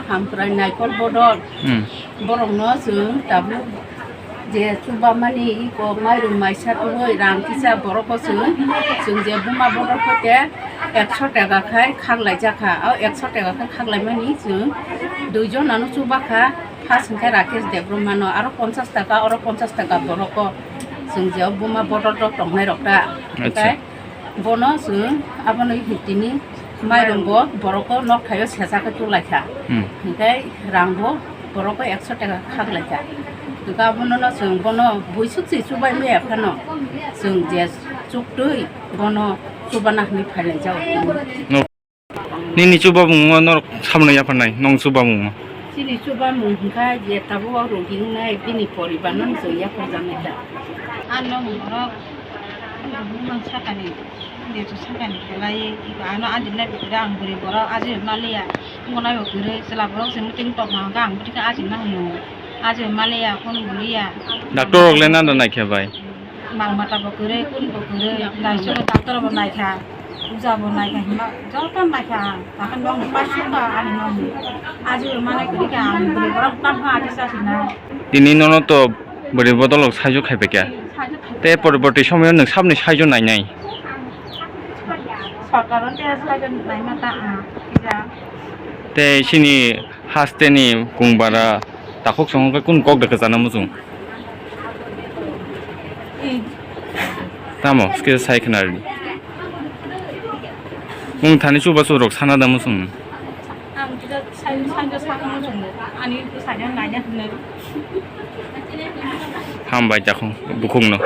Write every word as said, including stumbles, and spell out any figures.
Hamkrai Naikol Bodol. Hmm. Borokno chwng tabuk je chubamani iko mairum maisa tubui rang kisa borokno chwng, chwng je buma bodol khe ekso taka khai khaklai jakha. O ekso taka khai khaklaimani chwng duijon ano chubakha, first hwnkhe Rakesh Debbarma no, aro ponchas taka, oro ponchas taka borokno chwng je buma bodol rok tongnai rok ta. Acha. Hwnkhe Bono chwng abono tini mairum bo borok o nok thaio sesa khe tulaikha. Hmm. Hinkhe rang bo borok o ekso taka khaklaikha. Hinkhe abono no chwng bono buisuk se chubai maya phano chwng je chuktwi bono chubana hinwi phailaijao. No. Nini chubamung o norok samno yapharnai, nong chubamung o? Chini chubamung hwnkha je tabuk o rogi wngnai bini poribar no chwng yapharjaknai da. Ano borok bumang sakani, jeto sakani khlai, ano ajinai bwkhe ang bwrwi borok aji maliya, wngnai bo kwrwi, chwla borok se muiting tongma hwnkha ang bwtwi khe ajima hwno, aji maliya, phone buliya. Doctor rok le nanda naikhe bai? Mal mata bo kwrwi, kun bo kwrwi, naisolo doctor bo naikha, puja bo naikha, hima joto naikha ang. Takhon bo ang hima sukha ani nokni. Aji bo mane kwrwi kha ang bwrwi borok tamo aji chasina. Tini nono to bwrwi bodol rok saijo khai paikha. Saijo khai paikha. Te poroborti somoyo nwng sabni saijo nainai? Sorkar o te saijo naima ta ang, kisa. Te chini hasteni kungbara takhuk song khe kun kok de kwchana muchung? Tamo, ske sai khna ri. Mung thani chuba chuba rok sana da muchung. Ang kisa sai, sai, sai, sai, sai, ani sai, sai, sai, sai, sai. Hambai takhuk, bukhuk no.